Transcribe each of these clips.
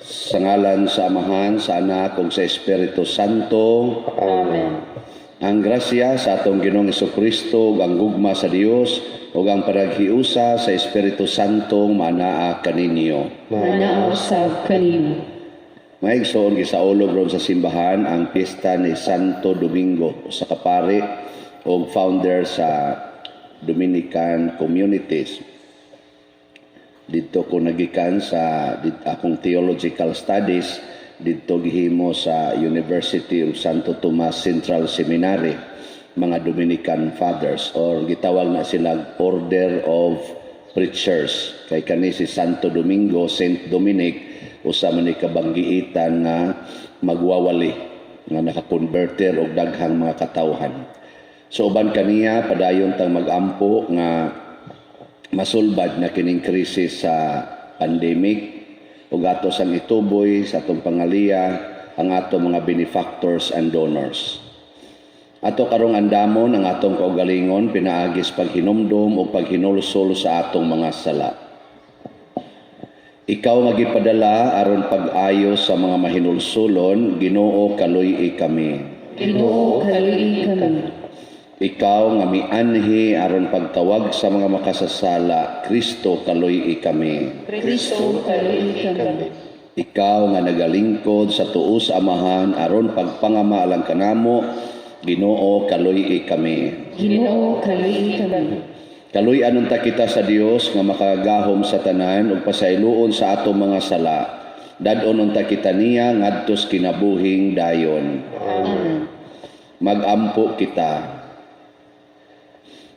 Sa ngalan sa Amahan, sa Anak, ug sa Espiritu Santo. Amen. Ang grasya sa atong Ginoong Kristo ug ang gugma sa Dios ug ang panaghiusa sa Espiritu Santo maanaa kaninyo. Manaa usab kanimo. Mga igsoon, gisaulog ron sa simbahan ang piyesta ni Santo Domingo, usa ka pari ug founder sa Dominican communities. Didto ko nagikan sa akong theological studies, didto gihimo sa University of Santo Tomas Central Seminary, mga Dominican Fathers or gitawag na sila Order of Preachers, kay kani si Santo Domingo, Saint Dominic, usa man ni kabanggiitan nga magwawali nga nakakonverter og daghang mga katawhan. So uban kaniya, padayon tang magampo nga masulbad na kining krisis sa pandemic ug ato sang ituboy sa atong pangaliya ang ato mga benefactors and donors. Ato karong andamon ang atong kaugalingon pinaagi sa paghinumdom o paghinulsol sa atong mga sala. Ikaw nga gipadala aron pag-ayo sa mga mahinulsulon, Ginoo, kaluy-i kami. Ginoo, kaluy-i kami. Ikaw nga mianhi aron pagtawag sa mga makasasala, Kristo, kaluy-i kami. Kristo, kaluy-i kami. Ikaw nga nagalingkod sa tuo sa Amahan aron pagpangama alang kanamo, Ginoo, kaluy-i kami. Ginoo, kaluy-i kami. Kaluy-an unta kita sa Dios nga makagahom sa tanan ug pasayloon sa atong mga sala. Dad-on unta kita niya ngadtos kinabuhing dayon. Amen. Magampo kita.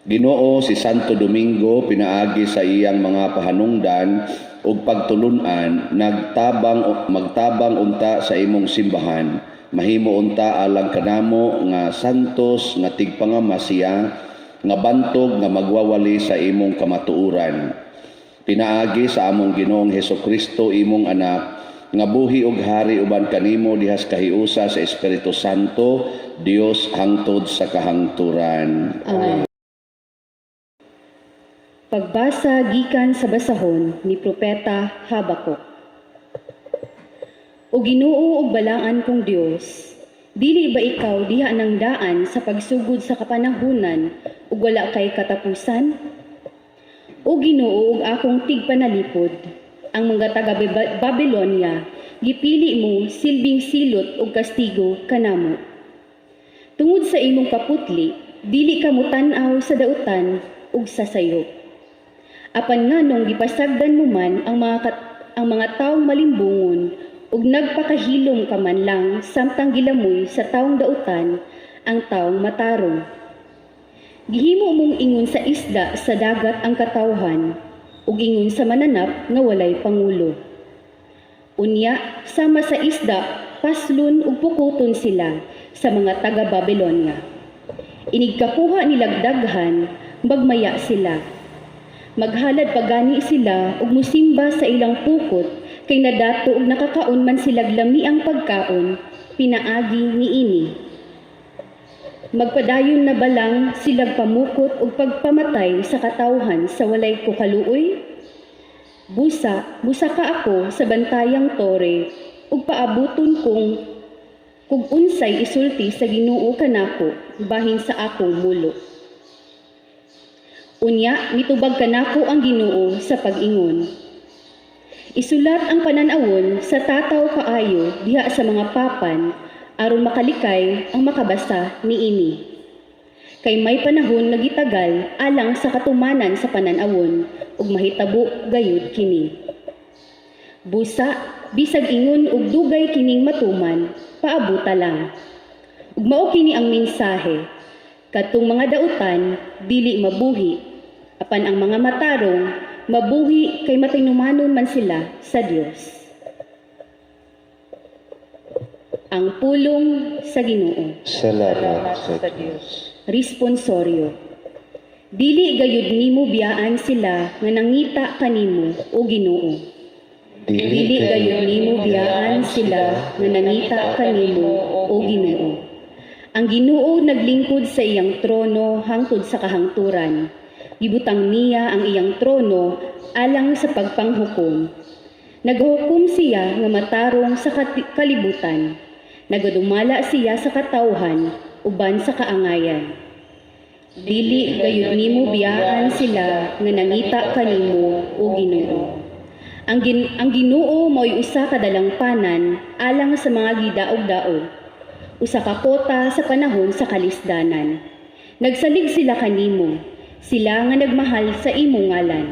Ginoo, si Santo Domingo, pinaagi sa iyang mga pahanungdan ug pagtulun-an, nagtabang magtabang unta sa imong simbahan. Mahimo unta alang kanamo nga santos nga tigpangama siya nga bantog nga magwawali sa imong kamatuoran. Pinaagi sa among Ginoong Heso Kristo, imong anak, nga buhi ug hari uban kanimo dihas kahiusa sa Espiritu Santo, Dios hangtod sa kahangturan. Amen. Pagbasa gikan sa basahon ni Propeta Habakuk. O Ginoo ug balaan kong Dios, dili ba ikaw diha nang daan sa pagsugod sa kapanahunan ug wala kay katapusan? O Ginoo ug akong tigpanalipod, ang mga taga Babylonia gipili mo silbing silot ug kastigo kanamo. Tungod sa imong kaputli, dili ka motan-aw sa dautan ug sa sayop. Apan nganong gipasagdan mo man ang mga taong malimbungon ug nagpakahilom ka man lang samtang gilamoy sa taong dautan ang taong matarong? Gihimo mong ingon sa isda sa dagat ang katawhan ug ingon sa mananap nga walay pangulo. Unya, sama sa isda, paslon ug pukoton sila sa mga taga Babylonia. Inigkakuha nilag daghan, magmaya sila. Maghalad pa gani sila ug musimba sa ilang pukot kay nadato ug nakakaon man sila lamiang pagkaon pinaagi niini. Magpadayon na ba lang silag pamukot ug pagpamatay sa katawhan sa walay kukaluoy? Busa, musaka ako sa bantayang tore ug paabuton kung unsay isulti sa Ginoo kanako bahin sa akong mulo. Unya, mitubag kanako ang Ginoo sa pag-ingon: "Isulat ang panan-awon sa tataw kaayo diha sa mga papan aron makalikay ang makabasa niini. Kay may panahon nga gitagal alang sa katumanan sa panan-awon ug mahitabo gayud kini. Busa, bisag ingon og dugay kining matuman, paabuta lang." Ug mao kini ang mensahe: kadtong mga dautan dili mabuhi, apan ang mga matarong mabuhi kay matinumanon man sila sa Dios. Ang pulong sa Ginoo. Salamat sa Diyos. Responsoryo. Dili gayud nimo biyaan sila nga nangita kanimo, o Ginoo. Dili gayud nimo biyaan sila nga nangita kanimo, o Ginoo. Ang Ginoo naglingkod sa iyang trono hangtod sa kahangturan. Gibutang niya ang iyang trono alang sa pagpanghukom. Nagahukom siya nga matarong sa kalibutan. Nagadumala siya sa katawhan uban sa kaangayan. Dili gayud nimo biyaan sila nga nangita kanimo, o Ginoo. Ang Ginoo mao'y usa ka dalangpanan alang sa mga gidaog-daog, usa ka kota sa panahon sa kalisdanan. Nagsalig sila kanimo, sila nga nagmahal sa imong ngalan,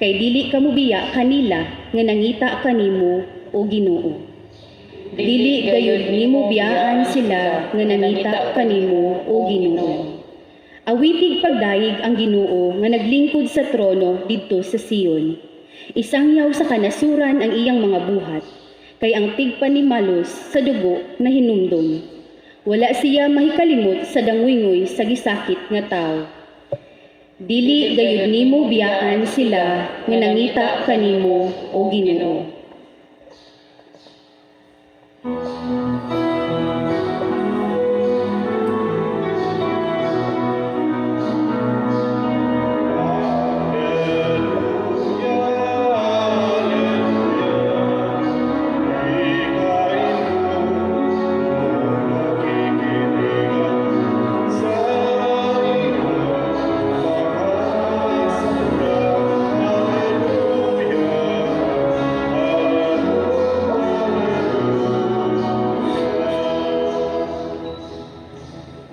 kay dili ka mobiya kanila nga nangita kanimo, o Ginoo. Dili gayud nimo biyaan sila nga nangita kanimo, o Ginoo. Awitig pagdayeg ang Ginoo nga naglingkod sa trono didto sa Sion. Isangyaw sa kanasuran ang iyang mga buhat, kay ang tigpanimalos sa dugo na hinumdom. Wala siya mahikalimot sa danguynggoy sa gisakit nga tawo. Dili gayud nimo biyaan sila nga nangita kanimo, o Ginoo.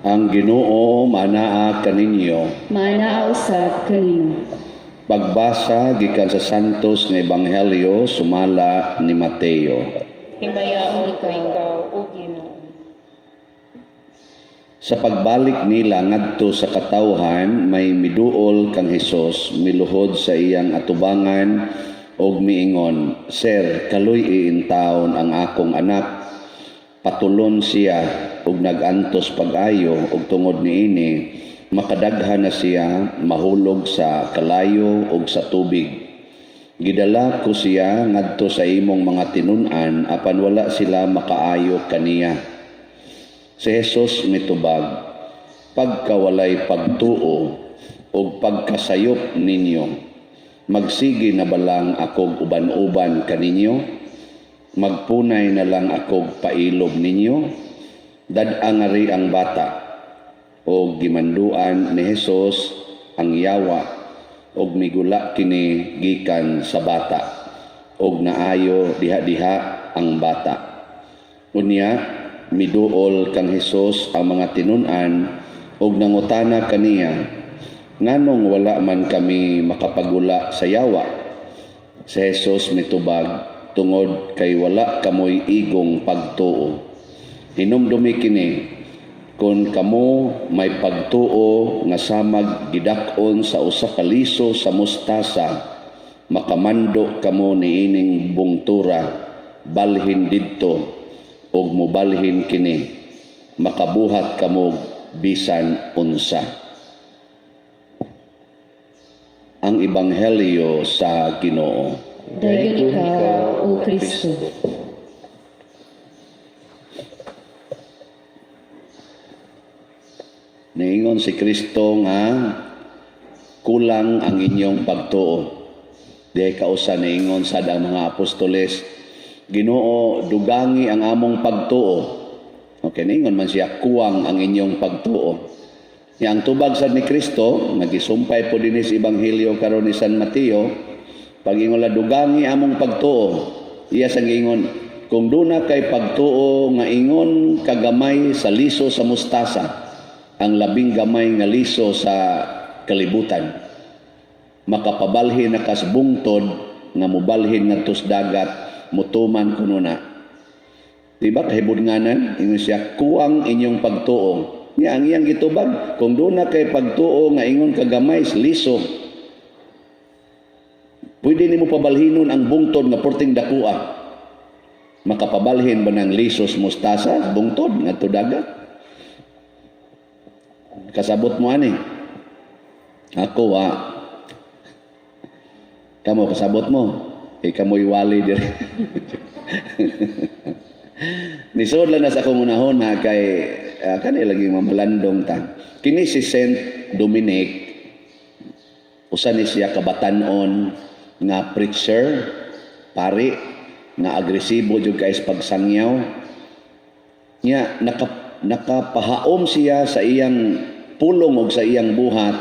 Ang Ginoo manaa kaninyo. Manaa usab kanimo. Pagbasa gikan sa Santos nga Ebanghelyo sumala ni Mateo. Himayaon ko ikaw, o Ginoo. Sa pagbalik nila ngadto sa katawhan, may miduol kang Hesus miluhod sa iyang atubangan og miingon, "Sir, kaluy-i intawon ang akong anak. Patulon siya og nagantos pag-ayo, og tungod niini makadaghan na siya mahulog sa kalayo og sa tubig. Gidala ko siya ngadto sa imong mga tinun-an, apan wala sila makaayo kaniya." Si Jesus mitubag, "Pagkawalay pagtuo ug pagkasayop ninyo, magsige na ba lang akog uban-uban kaninyo? Magpunay na lang akog pailob ninyo? Dad-a ngari ang bata." Og gimanduan ni Jesus ang yawa, og migula kini gikan sa bata, og naayo diha-diha ang bata. Unya miduol kang Hesus ang mga tinun-an og nangutana kaniya, "Nganong wala man kami makapagula sa yawa?" Si Jesus mitubag, "Tungod kay wala kamoy igong pagtuo. Hinumdumi kini, kon kamo may pagtuo nga samag gidak-on sa usa ka liso sa mustasa, makamando kamo niining bungtura, 'Balhin didto,' ug mobalhin kini. Makabuhat kamo bisan unsa." Ang Ebanghelyo sa Ginoo. Dayon ikaw, O Kristo. Niingon si Kristo nga kulang ang inyong pagtuo. Dihay kausa niingon sad ang mga apostoles, "Ginoo, dugangi ang among pagtuo." Okay, niingon man siya, "Kuwang ang inyong pagtuo." Nya ang tubag sad ni Kristo, nagisumpay po dinhi sa Ebanghelyo karon ni San Mateo, pag-ingon la, "Dugangi among pagtuo." Iya sang giingon, kung duna kay pagtuo nga ingon kagamay sa liso sa mustasa, ang labing gamay nga liso sa kalibutan, makapabalhin na kas bungtod nga mobalhin ngadto sa dagat, mutuman kuno na. Di ba kahibudnganan? Ingon siya, "Kuwang inyong pagtuo." Nya ang iyang gitubag, kung duna kay pagtuo nga ingon kagamay sa liso, pwede nimo pabalhinon ang bungtod nga porting dakua. Makapabalhin ba ng lisos mustasa, bungtod ngadto dagat? Kasabot mo ani? Ako wa. Kamo kasabot mo? Eh kamoy wali diri. Nisod lang na sa akong unahon ha, kay kani lagi mamalandong ta. Kini si Saint Dominic, usa ni siya kabatan-on nga preacher, pari. Nga agresibo jud kay sa pagsangyaw. Nya nakapahaom siya sa iyang pulong og sa iyang buhat.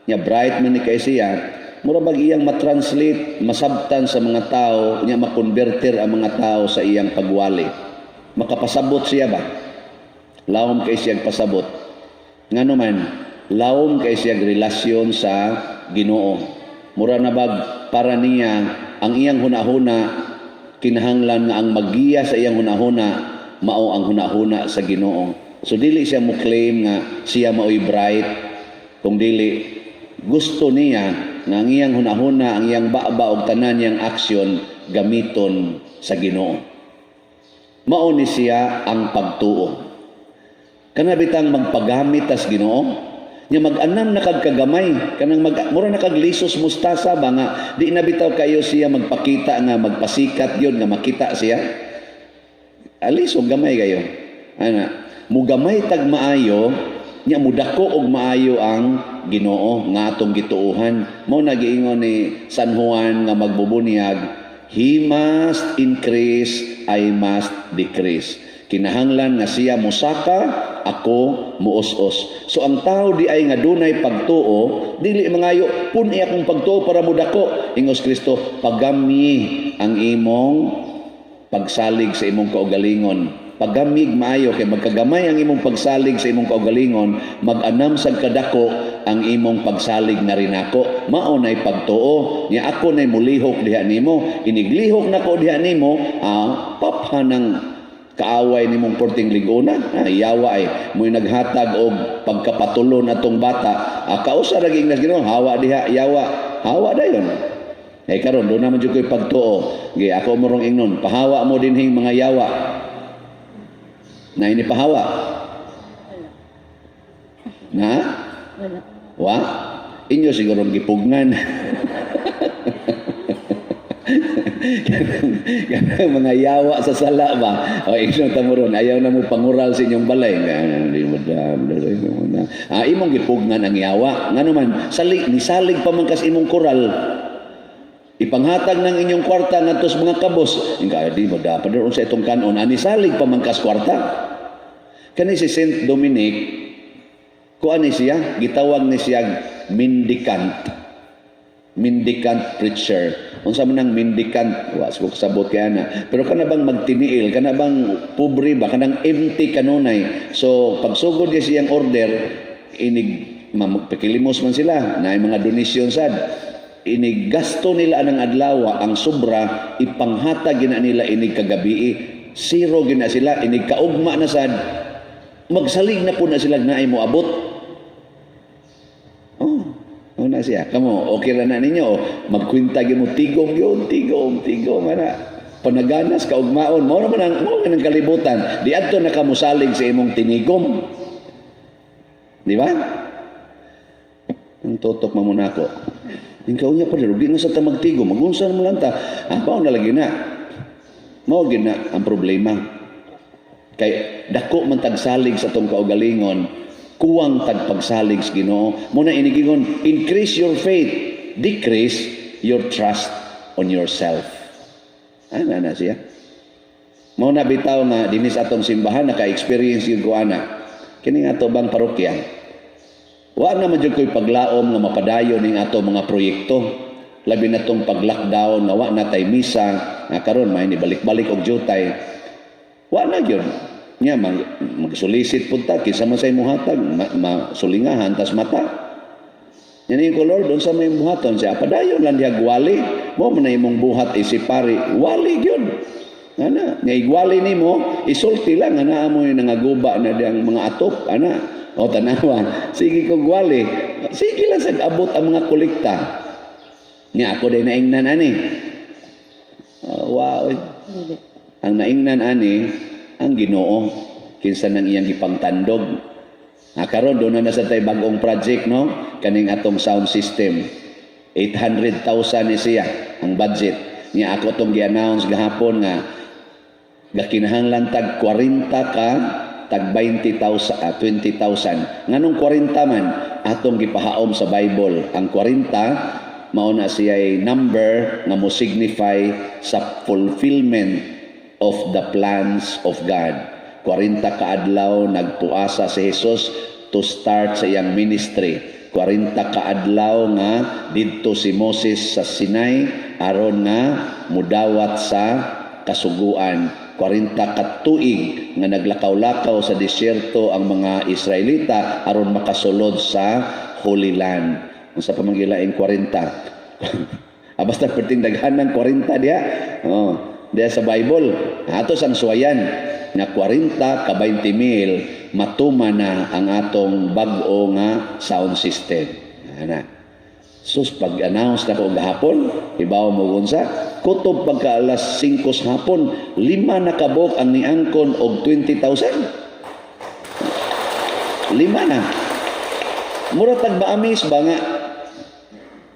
Nya bright man ni kay siya. Mura bag iyang matranslate, masabtan sa mga tao, nya makonverter ang mga tao sa iyang pagwali. Makapasabot siya ba? Lawom kay siya pasabot. Ngano man, lawom kay siya relasyon sa Ginoo. Mura na bag para niya ang iyang hunahuna, kinahanglan nga ang maggiya sa iyang hunahuna mao ang hunahuna sa Ginoo. So dili siya mo claim nga siya maoy bright, kung dili gusto niya nga ang iyang hunahuna, ang iyang baba og tanan niyang aksyon gamiton sa Ginoo. Mao ni siya ang pagtuo. Kana bitang magpagamit tas Ginoo, nya mag-anam na kag kagamay, kanang mura na kag lisos mustasa ba nga di na bitaw kayo siya magpakita nga magpasikat yun nga makita siya. Alis og gamay kayo. Ana, mugamay tag maayo, nya mudako og maayo ang Ginoo nga atong gituohan. Mao na giingon ni San Juan nga magbubunyag, "He must increase, I must decrease." Kinahanglan nga siya musaka, ako muus-os. So ang tao di ay nga dunay pagtuo, dili mangayo, "Pun-i akong pagtuo para mudako." Ingos Kristo, "Pagamyi ang imong pagsalig sa imong kaugalingon. Pagamig maayo kay magkagamay ang imong pagsalig sa imong kaugalingon, mag-anam sa kadako ang imong pagsalig na rinako." Mao nay pagtuo. Nya ako nay mulihok diha nimo. Iniglihok nako diha nimo, paphanang kaaway nimong porting liguna, yawa ay mo'y naghatag og pagkapatulo natong bata. Kausa ra ging Ginoo, hawa diha yawa, hawa dayon. Eh karon doon naman jud ko'y pagtuo. Gi ako mo rong ingnon, pahawa mo dinhing mga yawa. Na ini pahawa. Na? Wala. Wa? Inyo siguro gipugnan. Kanang mga yawa sa sala ba? O ingnon ta mo ron, ayaw na mo pangural sa inyong balay. Di mo da. Imong gipugnan ang yawa. Ngano man, salig, nisalig pa man kas imong koral. Ipanghatag ng inyong kwarta ngadto sa mga kabos. Ingka di mo dapat sa itong kanon ani salig pa man kas kwarta. Kani si Saint Dominic, kuan ni siya, gitawag ni siya mendicant. Mendicant preacher. Unsa man ang mendicant? Wa ko kasabot kay ana. Pero kana bang magtiniil, kana bang pobre ba, kanang empty kanunay. So pagsugod niya siyang order, inig magpakilimos man sila, na mga donasyon sad. Inig gasto nila anang adlaw, ang sobra ipanghatag gina nila inig kagabii. Zero gina sila inig kaugma na sad. Magsalig na po na sila naay mo abot. Oh, na siya. Kamo, okay ra na ninyo. Magkwinta gyud mo tigom yun, tigom, tigom ana. Panaganas kaugmaon. Mao naman ang mao man ang kalibutan. Di adto na kamusalig sa imong tinigom. Di ba? Ang tutok mo muna ako. Ikaw niya pa rin, di na sa ta magtigom, magunsa na lang ta. Mao na lagi na. Mao gyud na ang problema. Kay dako man tagsalig sa tong kaugalingon, kuwang tagpagsalig sa Ginoo. Mo na inigingon, "Increase your faith, decrease your trust on yourself." Ana na siya. Mao na bitaw nga dinhi sa atong simbahan naka-experience gyud ko ana. Kini nga ato bang parokya. Wa na man jud ko'y paglaom nga mapadayon ning ato mga proyekto. Labi na tong pag-lockdown nga wa na tay misa nga karon may balik-balik og jutay. Wa na gyud. Nya mag-solicit pud ta kinsa man say muhatag, masulingahan tas mata. Yan yung ko, "Lord, unsa may buhaton?" Siya, "Padayon lang diha wali. Mo man na imong buhat isip pari. Wali gyud." Ana, nga igwali nimo, isulti lang ana mo yung nangaguba na diyang mga atop, ana. O tanawa, sige ko gwali. Sige lang sa abot ang mga kolekta. Nya ako din naingnan ani. Wow. Ang naingnan ani ang Ginoo kinsa nang iyang gipangtandog. Karon doon na sa tay bagong project, no, kaning atong sound system. 800,000 ni siya ang budget. Nya ako tong gi-announce gahapon nga gakinahanglan tag 40 ka tag 20,000, 20,000. Nganong 40 man? Atong gipahaom sa Bible ang 40. Mao na siya number nga mo signify sa fulfillment of the plans of God. 40 ka adlaw nagpuasa si Jesus to start sa iyang ministry. 40 ka adlaw nga didto si Moses sa Sinai aron nga mudawat sa kasuguan. 40 ka tuig nga naglakaw-lakaw sa disyerto ang mga Israelita aron makasulod sa Holy Land. Unsa pa man gilaing 40? Basta perting daghan ng 40 diha. Oh, diha sa Bible. Ato sang suwayan nga 40 ka 20 mil matuma na ang atong bag-o nga sound system. Ana. Sus, pag-announce na ko gahapon, ibaw mo unsa, kutob pagka alas 5 sa hapon, lima na kabok ang niangkon og 20,000. Lima na. Mura tag baamis ba nga.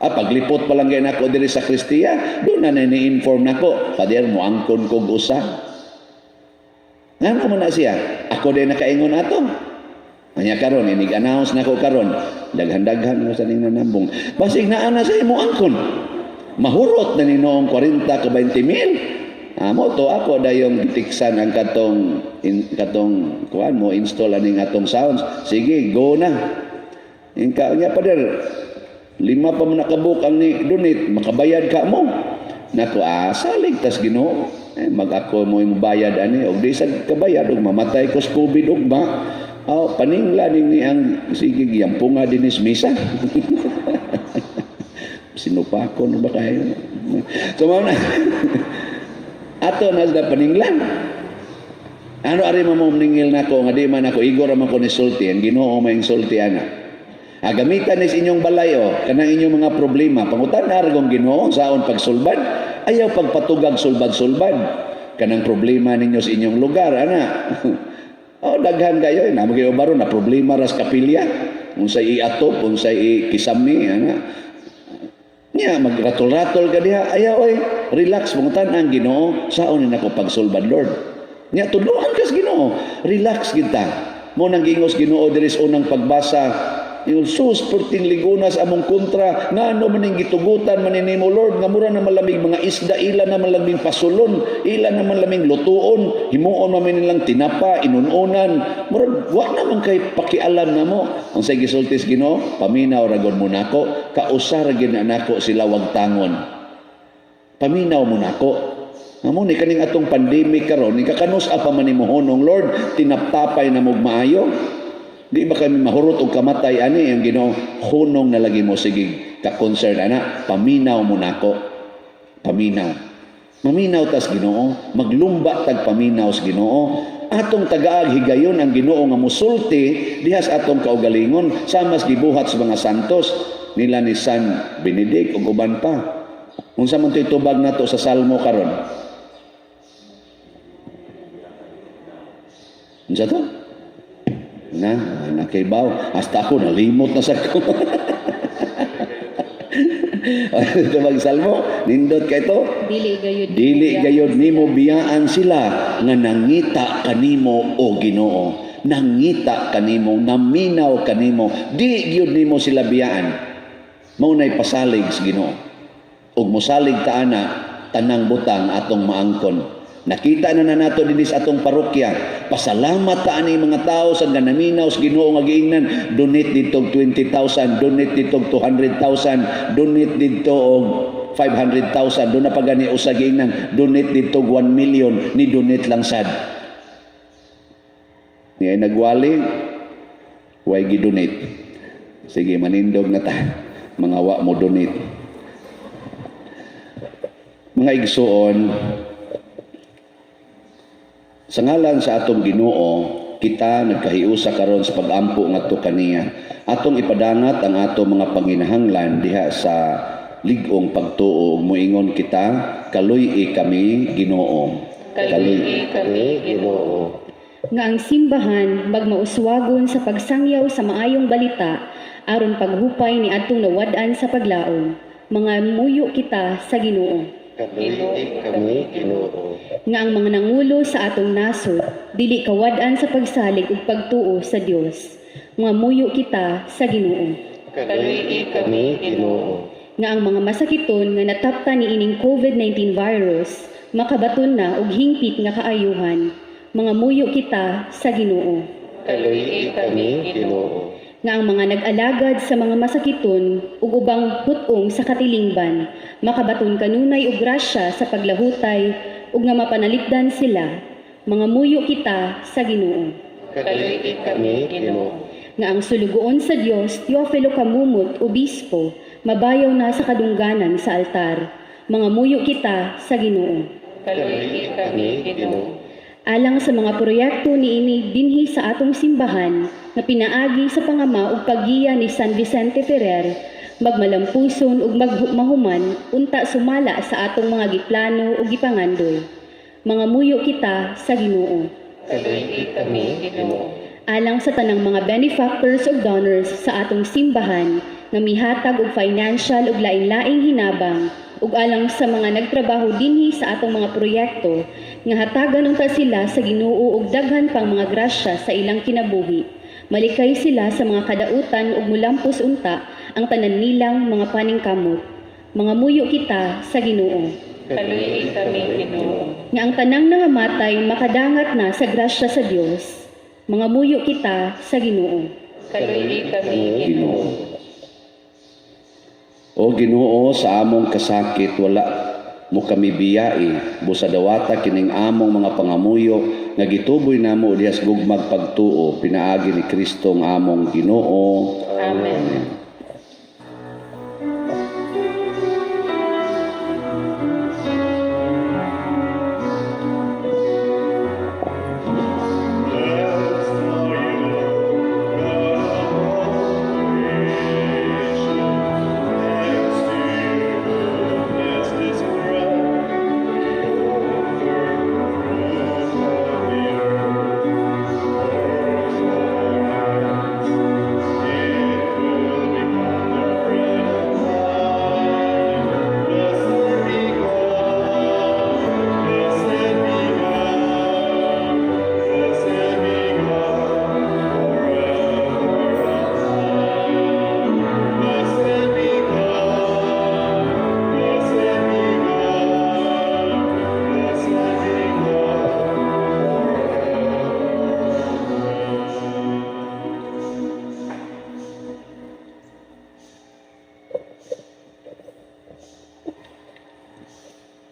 Paglipot pa lang gay nako diri sa Kristiya, doon na ni-inform nako, "Pader, mo angkon kog usa." Ngano man na siya? Ako din nakaingon ato. Anya karon inig-announce nako karon, daghan-daghan mo sa ning nanambong. Basig naa na sa imo angkon. Mahurot na ni noong 40 ka 20 mil. Amo to ako dayong gitiksan ang katong kuan mo install aning atong sounds. Sige, go na. Inka nya, "Pader, lima pa mo nakabuk ang ni donate, makabayad ka mo." Nako, salig tas Ginoo. Eh, mag ako mo yung bayad ani og di sad kabayad og mamatay ko sa COVID ugma. Oh, paningla ning ni ang sige gyampunga dinis misa. Sinupakon ba kayo? So mao na. Ato na sa paninglan. Ano ari mo ningil nako nga di man ako igor man ko ni sulti, ang Ginoo may sulti ana. Gamitan ni inyong balay o kanang inyong mga problema, pangutan-a ra gong Ginoo saon pagsulbad, ayaw pagpatugag sulbad-sulbad kanang problema ninyo sa inyong lugar ana. Oh, daghan kayo na magayo baro na problema ras kapilya, unsay iatop, unsay ikisami ana. Nya magratol-ratol ka diha, ayaw oy, relax, pangutan ang Ginoo saon ni nako pagsulbad, Lord. Nya tudloan kas Ginoo, relax kita. Mo nang gingos Ginoo diri sa unang pagbasa. Ingon, "Sus, perting ligunas among kontra, ngano man ning gitugutan man nimo, Lord, nga mura na malamig mga isda, ila na malamig pasulon, ila na malamig lutuon, himuon man nilang tinapa, inununan, murag wa naman kay pakialam namo." Ang say gisultis Ginoo, "Paminaw ra gud mo nako, kausa ra gid na nako sila wagtangon. Paminaw mo nako." Amo ni kaning atong pandemic karon, ni kakanus pa man nimo honong, Lord, tinaptapay na mog maayo. Di ba kami mahurot og kamatay ani? Ang Ginoo, "Hunong na lagi mo, sige ka concern ana, paminaw mo nako." Paminaw. Maminaw tas Ginoo, maglumba tag paminaw sa Ginoo. Atong tagaag higayon ang Ginoo nga musulti diha sa atong kaugalingon sama sa gibuhat sa mga santos nila ni San Benedict ug uban pa. Unsa man to'y tubag nato sa Salmo karon? Unsa to? Na, nakaibaw. Hasta ako, nalimot na sa ko. Ito Salmo, nindot kay to. Dili gayud Dili gayod nimo biyaan sila nga nangita kanimo, o Ginoo. Nangita kanimo, naminaw kanimo. Di gyud nimo sila biyaan. Mao nay pasalig sa Ginoo. Ug mosalig ta ana, tanang butang atong maangkon. Nakita na na nato dinhi sa atong parokya. Pasalamat ta ani mga tao sa nga naminaw sa Ginoo nga giingnan, donate dito og 20,000, donate dito og 200,000, donate dito og 500,000, doon na pa gani usa giingnan, donate dito og 1 million, ni donate lang sad. Ni ay nagwali, way gi-donate. Sige, manindog na ta. Mga wa mo donate. Mga igsuon, sa ngalan sa atong Ginoo, kita nagkahiusa karon sa pagampo ngadto kaniya. Atong ipadangat ang atong mga panginahanglan diha sa lig-ong pagtuo ug moingon kita, kaluy-i kami, Ginoo. Kaluy-i kami, Ginoo. Nga ang simbahan magmauswagon sa pagsangyaw sa maayong balita aron paghupay ni adtong nawad-an sa paglaom. Mga muyo kita sa Ginoo. Kaluy-i kami, Ginoo. Nga ang mga nangulo sa atong nasod dili kawad-an sa pagsalig ug pagtuo sa Dios. Mga muyo kita sa Ginoo. Kaluy-i kami, Ginoo. Nga ang mga masakiton nga natapta niining COVID-19 virus makabaton na og hingpit nga kaayuhan. Mangamuyo kita sa Ginoo. Kaluyi kami, Ginoo. Nga ang mga nag-alagad sa mga masakiton ug ubang hut-ong sa katilingban makabaton kanunay og grasya sa paglahutay ug nga mapanalipdan sila. Mangamuyo kita sa Ginoo. Kaluyi kami, Ginoo. Nga ang sulugoon sa Dios Teofilo Camumot, obispo, mabayaw na sa kadungganan sa altar. Mangamuyo kita sa Ginoo. Kaluyi kami, Ginoo. Alang sa mga proyekto niini dinhi sa atong simbahan nga pinaagi sa pangama ug paggiya ni San Vicente Ferrer, magmalampuson ug magmahuman unta sumala sa atong mga giplano ug gipangandoy. Mangamuyo kita sa Ginoo. Kaluyi kami, Ginoo. Alang sa tanang mga benefactors ug donors sa atong simbahan nga mihatag og financial ug lain-laing hinabang, ug alang sa mga nagtrabaho dinhi sa atong mga proyekto, nga hatagan unta sila sa Ginoo og daghan pang mga grasya sa ilang kinabuhi. Malikay sila sa mga kadautan ug mulampos unta ang tanan nilang mga paningkamot. Mangamuyo kita sa Ginoo. Kaluyi kami, Ginoo. Nga ang tanang nangamatay makadangat na sa grasya sa Dios. Mangamuyo kita sa Ginoo. Kaluyi kami, Ginoo. O Ginoo, sa among kasakit wala mo kami biyai, busa dawata kining among mga pangamuyo nga gituboy namo diha sa gugmag pagtuo pinaagi ni Kristo ang among Ginoo. Amen.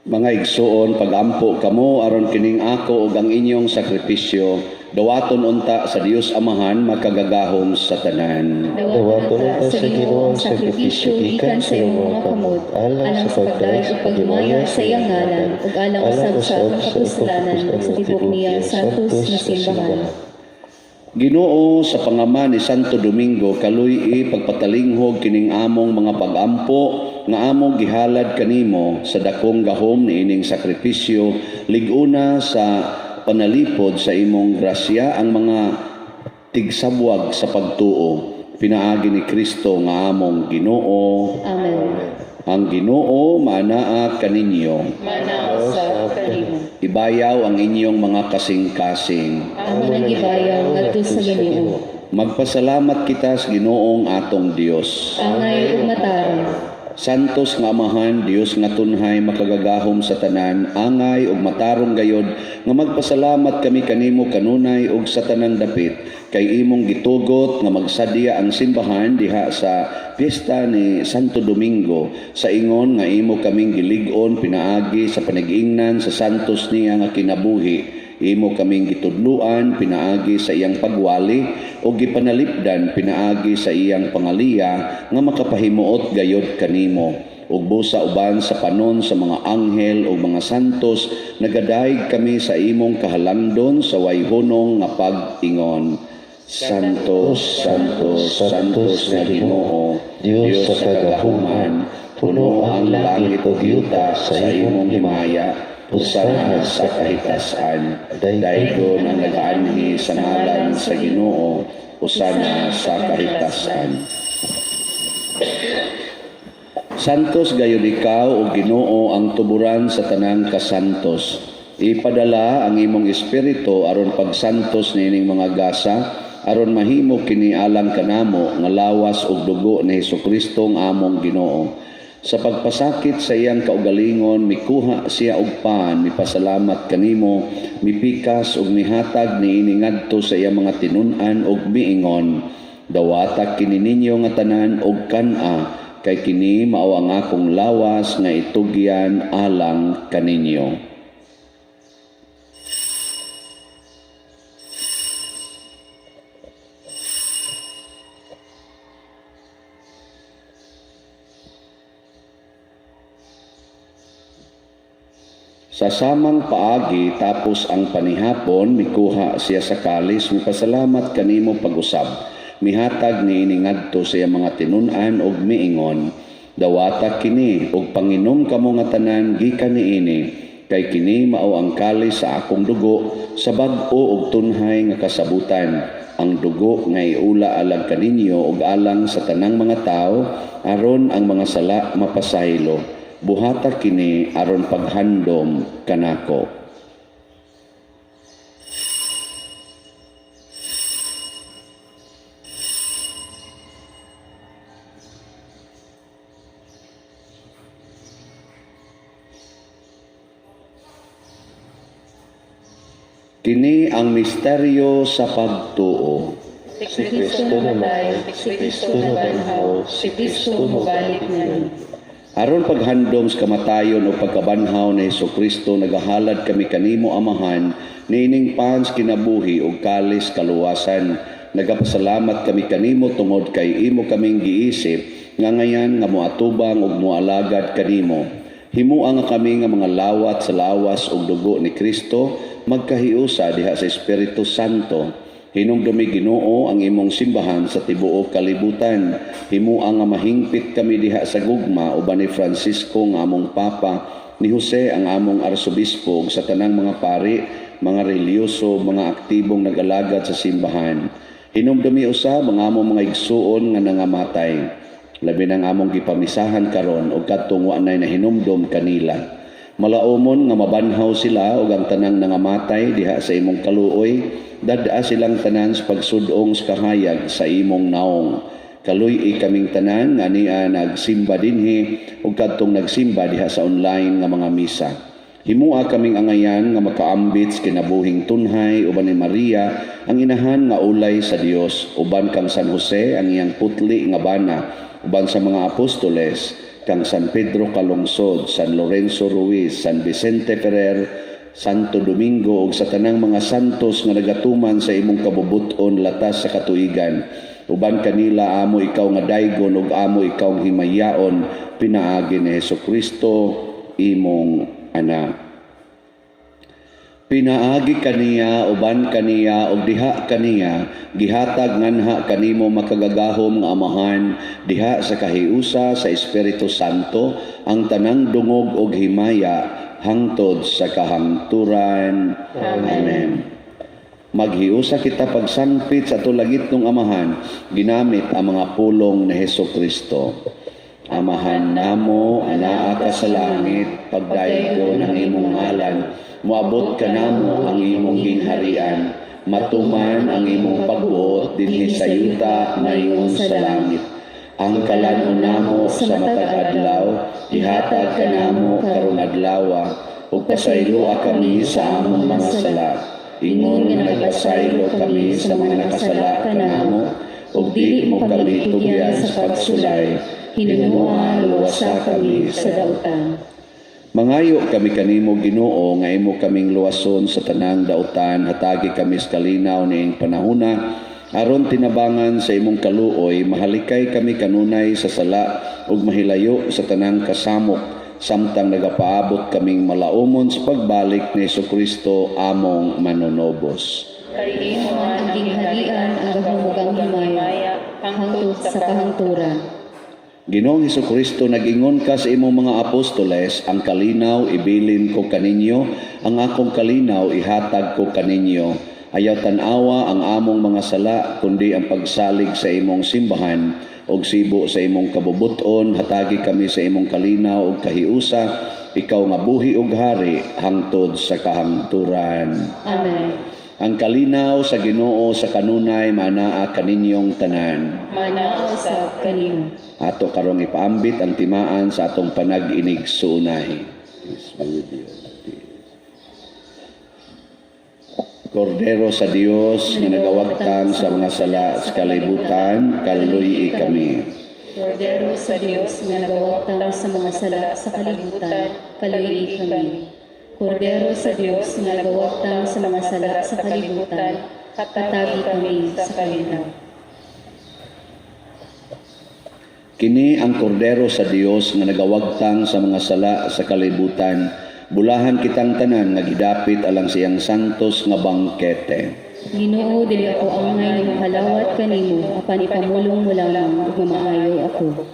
Mga igsuon, pagampo kamo aron kining ako ug ang inyong sakripisyo dawaton unta sa Dios Amahan makagagahom sa tanan. Dawaton unta sa Ginoo ang sakripisyo gikan sa iyong mga kamot, alang sa pagdayeg ug paghimaya sa iyang ngalan, ug alang usab sa atong kapuslanan ug sa tibuok niyang santos nga simbahan. Ginoo, sa pangama ni Santo Domingo, kaluy-i pagpatalinghog kining among mga pagampo nga among gihalad kanimo sa dakong gahom niining sakripisyo. Lig-una sa panalipod sa imong grasya ang mga tigsabwag sa pagtuo pinaagi ni Kristo nga among Ginoo. Amen. Ang Ginoo maanaa kaninyo. Manao sa kanimo. Ibayaw ang inyong mga kasing-kasing. Amo nang gibayaw ngadto sa Ginoo. Magpasalamat kita sa Ginoong atong Dios. Angay ug matarong. Santos nga Amahan, Dios nga tunhay makagagahom sa tanan, angay ug matarong gayod nga magpasalamat kami kanimo kanunay ug sa tanang dapit kay imong gitugot nga magsadya ang simbahan diha sa piyesta ni Santo Domingo sa ingon nga imo kaming gilig-on pinaagi sa panag-ingnan sa santos niya nga kinabuhi. Imo kaming gitudluan pinaagi sa iyang pagwali o gipanalipdan pinaagi sa iyang pangaliya nga makapahimuot gayod kanimo. Ug busa uban sa panon sa mga anghel ug mga santos, nagadayeg kami sa imong kahalangdon sa wayhunong nga pag-ingon. Santo, Santo, Santos nga Ginoo, Dios sa kagahuman, puno ang langit ug yuta sa imong himaya. Hosana sa kahitasan. Daygon ang nagaanhi sa ngalan sa Ginoo. Hosana sa kahitasan. Santos gayud ikaw o Ginoo, ang tuburan sa tanang kasantos. Ipadala ang imong espiritu aron pagsantos niining mga gasa, aron mahimo kini alang kanamo nga lawas ug dugo ni Hesukristo ang among Ginoo. Sa pagpasakit sa iyang kaugalingon, mikuha siya og pan, mipasalamat kanimo, mipikas ug mihatag niini ngadto sa iyang mga tinun-an ug miingon, "Dawata kini ninyo nga tanan og kan-a, kay kini mao ang akong lawas nga itugyan alang kaninyo." Sa samang paagi tapos ang panihapon, mikuha siya sa kalis, mipasalamat kanimo pag-usab. Mihatag niini ngadto sa iyang mga tinun-an ug miingon, "Dawata kini ug panginom kamo nga tanan gikan niini, kay kini mao ang kalis sa akong dugo sa bag-o ug tunhay nga kasabutan, ang dugo nga iula alang kaninyo ug alang sa tanang mga tawo aron ang mga sala mapasaylo. Buhata kini aron paghandom kanako." Kini ang misteryo sa pagtuo. Si Kristo namatay, si Kristo nabanhaw, si Kristo mobalik na. Aron paghandom sa kamatayon o pagkabanhaw ni Hesukristo, nagahalad kami kanimo, Amahan, niining pans kinabuhi ug kalis kaluwasan. Nagapasalamat kami kanimo tungod kay imo kaming giisip nga ngayan nga moatubang ug moalagad kanimo. Himua nga kami nga mga lawat sa lawas ug dugo ni Kristo magkahiusa diha sa Espiritu Santo. Hinumdumi, Ginoo, ang imong simbahan sa tibuok kalibutan. Himua nga mahingpit kami diha sa gugma uban ni Francisco nga among Papa, ni Jose ang among arsobispo ug sa tanang mga pari, mga relihiyoso, mga aktibong nag-alagad sa simbahan. Hinumdumi usab ang among mga igsuon nga nangamatay. Labi nang among gipamisahan karon ug kadtong wa nay nahinumdom kanila. Malaumon nga mabanhaw sila ug ang tanang nangamatay diha sa imong kaluoy, dad-a silang tanan sa pagsudong sa kahayag sa imong naong. Kaluy-i kaming tanan nga ania nagsimba dinhi ug kadtong nagsimba diha sa online nga mga misa. Himua kaming angayan nga makaambit sa kinabuhing tunhay uban ni Maria ang inahan nga ulay sa Dios, uban kang San Jose ang iyang putli nga bana, uban sa mga apostoles, kang San Pedro Calungsod, San Lorenzo Ruiz, San Vicente Ferrer, Santo Domingo ug sa tanang mga santos nga nagatuman sa imong kabubut-on latas sa katuigan. Uban kanila amo ikaw nga daygon ug amo ikaw nga himayaon pinaagi ni Hesukristo imong anak. Pinaagi kaniya, uban kaniya, ug diha kaniya, gihatag nganha kanimo makagagahom nga Amahan, diha sa kahiusa sa Espiritu Santo, ang tanang dungog ug himaya hangtod sa kahangturan. Amen. Maghiusa kita pagsangpit sa atong langitnong Amahan, ginamit ang mga pulong ni Heso Kristo. Amahan namo, anaa ka sa langit, pagdaygon ang imong ngalan, moabot kanamo ang imong gingharian, matuman ang imong pagbuot dinhi sa yuta maingon sa langit. Ang kalan-on namo sa matag adlaw, ihatag kanamo karong adlawa, ug pasayloa kami sa among mga sala, ingon nga nagpasaylo kami sa mga nakasala kanamo, ug dili mo kami tugyan sa pagsulay, hinumoa luwasa kami sa dautan. Mangayo kami kanimo, Ginoo, nga imo kaming luwason sa tanang dautan, hatagi kami sa kalinaw niing panahuna aron tinabangan sa imong kaluoy mahalikay kami kanunay sa sala ug mahilayo sa tanang kasamok samtang nagapaabot kaming malaumon sa pagbalik ni Kristo among manunobos. Kay imo Ang ang gingharian, ang gahom ug ang himaya, hangtod sa kahangturan. Ginoong Hesukristo, nag-ingon ka sa imong mga apostoles, "Ang kalinaw ibilin ko kaninyo, ang akong kalinaw ihatag ko kaninyo." Ayaw tan-awa ang among mga sala, kundi ang pagsalig sa imong simbahan ug sibo sa imong kabubuton, hatagi kami sa imong kalinaw ug kahiusa, ikaw nga buhi ug hari hangtod sa kahangturan. Amen. Ang kalinaw sa Ginoo sa kanunay maanaa kaninyong tanan. Manaa usab kanimo. Ato karong ipaambit ang timaan sa atong panag-inigsuonay. Peace be with you. Peace. Kordero sa Dios nga nagawagtang sa mga sala sa kalibutan, kaluy kami. Kordero sa Dios nga nagawagtang sa mga sala sa kalibutan, kaluy kami. Kordero sa Dios nga nagawagtang sa mga sala sa kalibutan, hatagi kami sa kalinaw. Kini ang kordero sa Dios nga nagawagtang sa mga sala sa kalibutan. Bulahan kitang tanan nga gidapit alang siyang santos nga bangkete. Ginoo, dili ako angay nga mohalawat kanimo, apan ipamulong mo lamang ug mamaayo ako.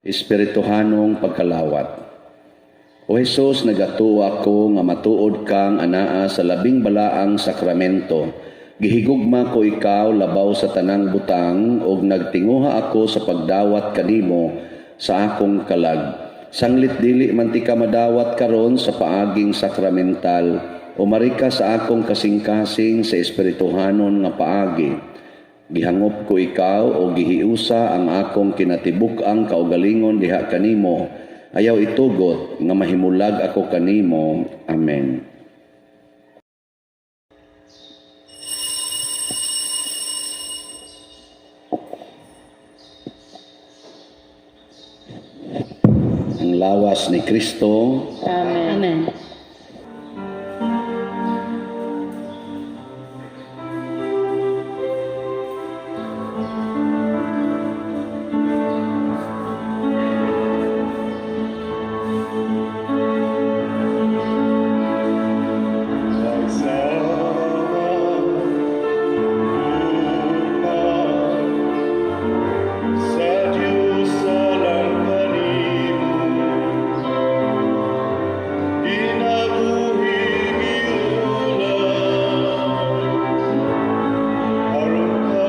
Espirituhanong pagkalawat. O Hesus, nagatuo ako nga matuod kang anaa sa labing balaang sakramento. Gihigugma ko ikaw labaw sa tanang butang ug nagtinguha ako sa pagdawat kanimo sa akong kalag. Sanglit dili man tika madawat karon sa paaging sakramental, umari ka sa akong kasing-kasing sa espirituhanon nga paagi. Gihangop ko ikaw o gihiusa ang akong kinatibuk-ang kaugalingon diha kanimo. Ayaw itugot nga mahimulag ako kanimo. Amen. Ang lawas ni Kristo. Amen. Amen. Sa Diyos alang kanimo, kinabuhi giuna, aron ka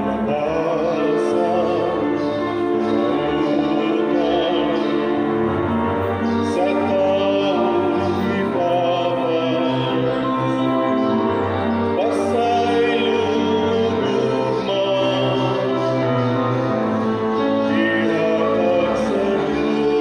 magpas. Kalabasan sa utang, sa taong ipapas. Basta'y lugma, ihatag sa Diyos.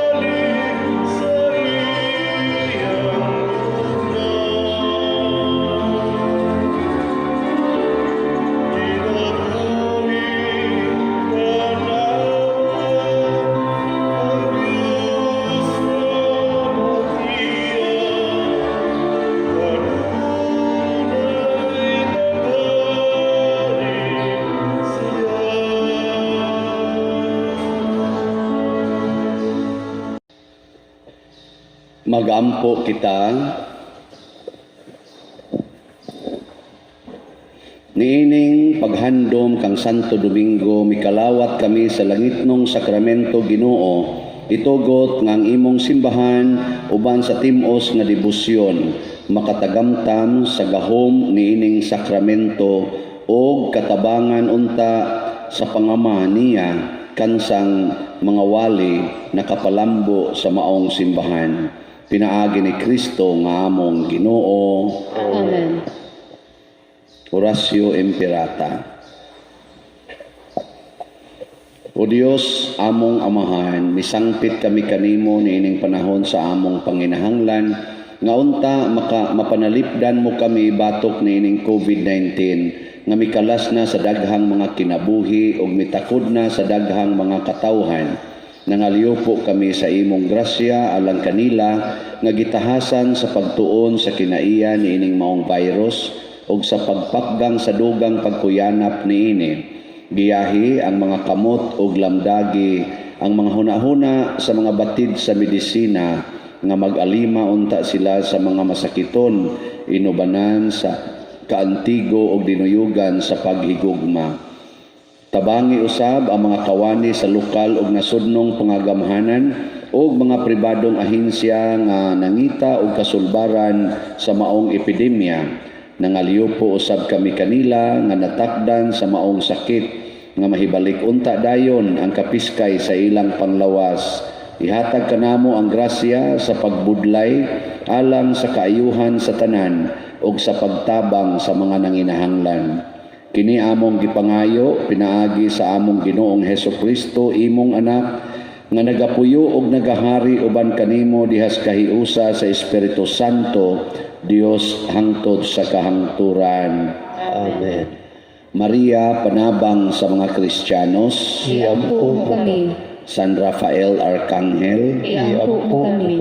Kaniya kay mamati siya, ug salig sa iyang gugma. Kinabuhi tanawa ang Diyos nga matiya, kanunay nagari siya. Magampo kita. Niining paghandom kang Santo Domingo, mikalawat kami sa langitnong sakramento, Ginoo. Itugot nga ang imong simbahan uban sa timos nga debosyon makatagamtam sa gahom niining sakramento og katabangan unta sa pangama niya kansang mga wali nakapalambo sa maong simbahan. Pinaagi ni Kristo nga among Ginoo. Amen. Oratio Imperata. O Dios, among Amahan, misangpit kami kanimo niining panahon sa among panginahanglan nga unta maka mapanalipdan mo kami batok niining COVID-19 nga mikalas na sa daghang mga kinabuhi ug mitakod na sa daghang mga katawhan. Nangaliupo kami sa imong grasya alang kanila nga gitahasan sa pagtuon sa kinaiya niining maong virus ug sa pagpakgang sa dugang pagkuyanap niini. Giyahi ang mga kamot ug lamdagi ang mga hunahuna sa mga batid sa medisina nga mag-alima unta sila sa mga masakiton inubanan sa kaantigo ug dinuyugan sa paghigugma. Tabangi usab ang mga kawani sa lokal ug nasudnong pangagamhanan ug mga pribadong ahensya nga nangita og kasulbaran sa maong epidemya. Nangalyupo usab kami kanila nga natakdan sa maong sakit nga mahibalik unta dayon ang kapiskay sa ilang panglawas. Ihatag kanamo ang grasya sa pagbudlay alang sa kaayuhan sa tanan ug sa pagtabang sa mga nanginahanglan. Kini among gipangayo pinaagi sa among Ginoong Hesus Kristo, imong anak, nga nagapuyo og nagahari uban kanimo dihas kahiusa sa Espiritu Santo, Dios, hangtod sa kahangturan. Amen. Maria, panabang sa mga Kristiyanos. Iampo mo kami. San Rafael Arcangel, Iampo mo kami.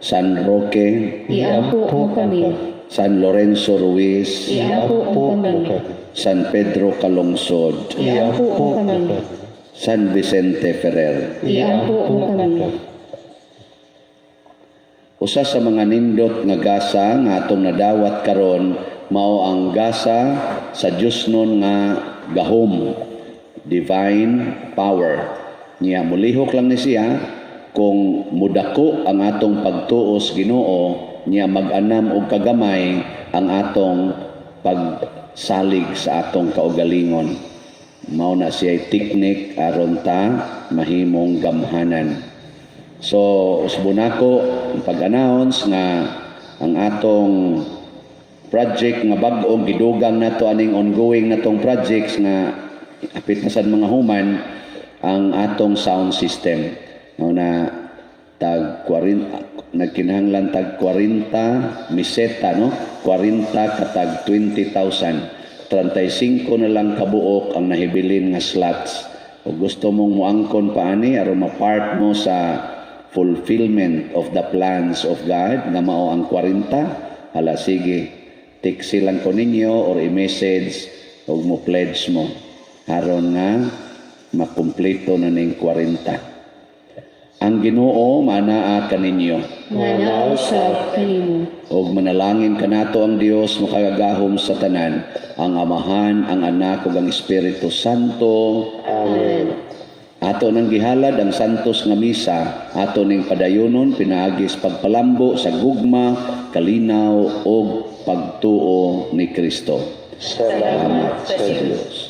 San Roque, Iampo mo kami. San Lorenzo Ruiz, Iampo mo kami. San Pedro Calungsod, Iampo mo kami. San Vicente Ferrer. Iampo mo kami. Usa sa mga nindot nga gasa nga atong nadawat karon mao ang gasa sa Diosnon nga gahom, divine power. Niya mulihok lang ni siya kung mudako ang atong pagtuo sa Ginoo, niya mag-anam og kagamay ang atong pagsalig sa atong kaugalingon. Mao na siya teknik aron ta mahimong gamhanan. So, usbon nako ang pag-announce nga ang atong project nga bag-o, gidugang nato aning ongoing natong projects nga apit na sad mga human ang atong sound system. Mao na tag 40, nagkinahanglan tag 40 miseta, no? 40 katag 20,000. 35 na lang kabuok ang nahibilin nga slots. O gusto mong muangkon pa ani aron ma-part mo sa fulfillment of the plans of God nga mao ang 40, hala sige, text lang ko ninyo or i-message ug mo pledge mo aron nga makumpleto na ning 40. Ang Ginoo manaa kaninyo. Nga naa usab kanimo. Ug manalangin kanato ang Dios makagagahom sa tanan, ang Amahan, ang Anak ug ang Espiritu Santo. Amen. Ato nang gihalad ang santos nga misa, ato ning padayonon pinaagi sa pagpalambo sa gugma, kalinaw ug pagtuo ni Kristo. Salamat sa Dios.